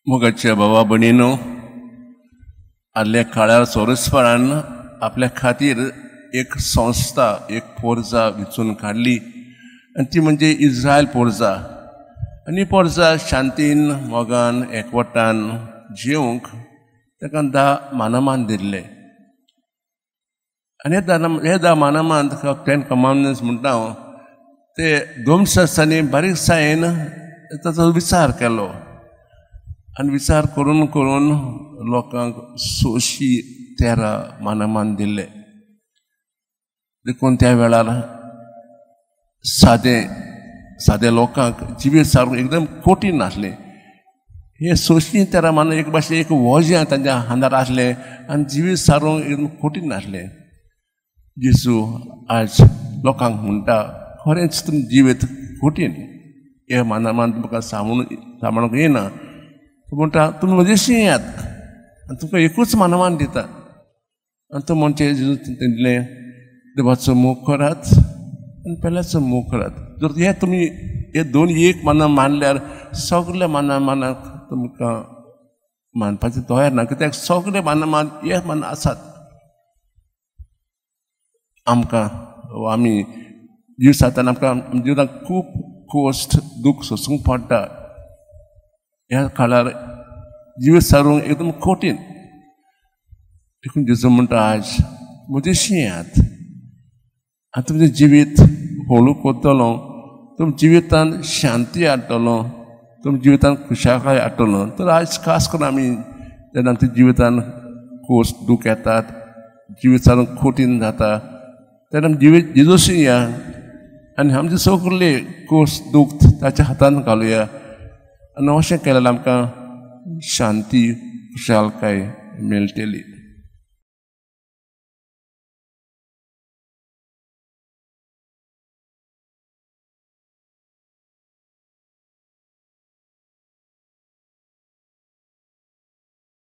मोगाच्या भावा भयणीनो, आदल्या काळार सोरसपणान आपल्या खातीर एक संस्था, एक पोरजा विचून काडली आनी ती म्हणजे इस्रायल पोरजा. आनी पोरजा शांतीन, मोगान, एकवटान जिवंक ताका 10 मानमान दिल्ले. आनी हे 10 मानमान, 10 कमांडमेंट्स म्हणटा हांव, ते धर्मशास्त्रांनी बारीकसायेन ताचो विचार केलो आनी विचार करून करून लोकांक 613 मानमान दिल्ले. देखून त्या वेळार सादे सादे लोकांक जिवीत सारूंक एकदम कठीण आसलें. हे 613 मान एक भाशेन एक वजें तांच्या हातार आसलें आनी जिवीत सारूंक एकदम कठीण आसलें. जेजू आज लोकांक म्हणटा, खरेंच तुमी जिवीत कठीण, हे मानमान तुमकां सांबाळूंक येना. तो म्हणटा तुमी म्हजेशी येयात आनी तुमकां एकूच मानमान दिता. आनी तो म्हणजे जेजू दिलें, देवाचो मोग करात आनी पेल्याचो मोग करात. जर हे तुमी हे दोन एक मानां मानल्यार सगल्या मानामानाक तुमकां मानपाचें तयार ना, कित्याक सगळे मानामान हे मान आसात. आमकां आमी जीव सातना आमकां जिवितांत खूब कोश्ट दूख सोसूंक पडटा. ह्या काळार जिवीत सारूंक एकदम कठीण. देखून जेजू म्हणटा आज म्हजेशी येयात आनी तुमचें जिवीत हळू करतलो, तुमच्या जिवितांत शांती हाडटलो, तुमच्या जिवितांत खुशालकाय हाडटलो. तर आज खास करून आमी जेन्ना आमच्या जिवितांत खोस दूख येतात, जिवीत सारूंक कठीण जाता, तेन्ना आमी जिवीत जेजूशी या आनी आमचे सगळे खोस दूख ताच्या हातान घालुया आनी अशें केल्यार आमकां शांती खुशालकाय मेळटली.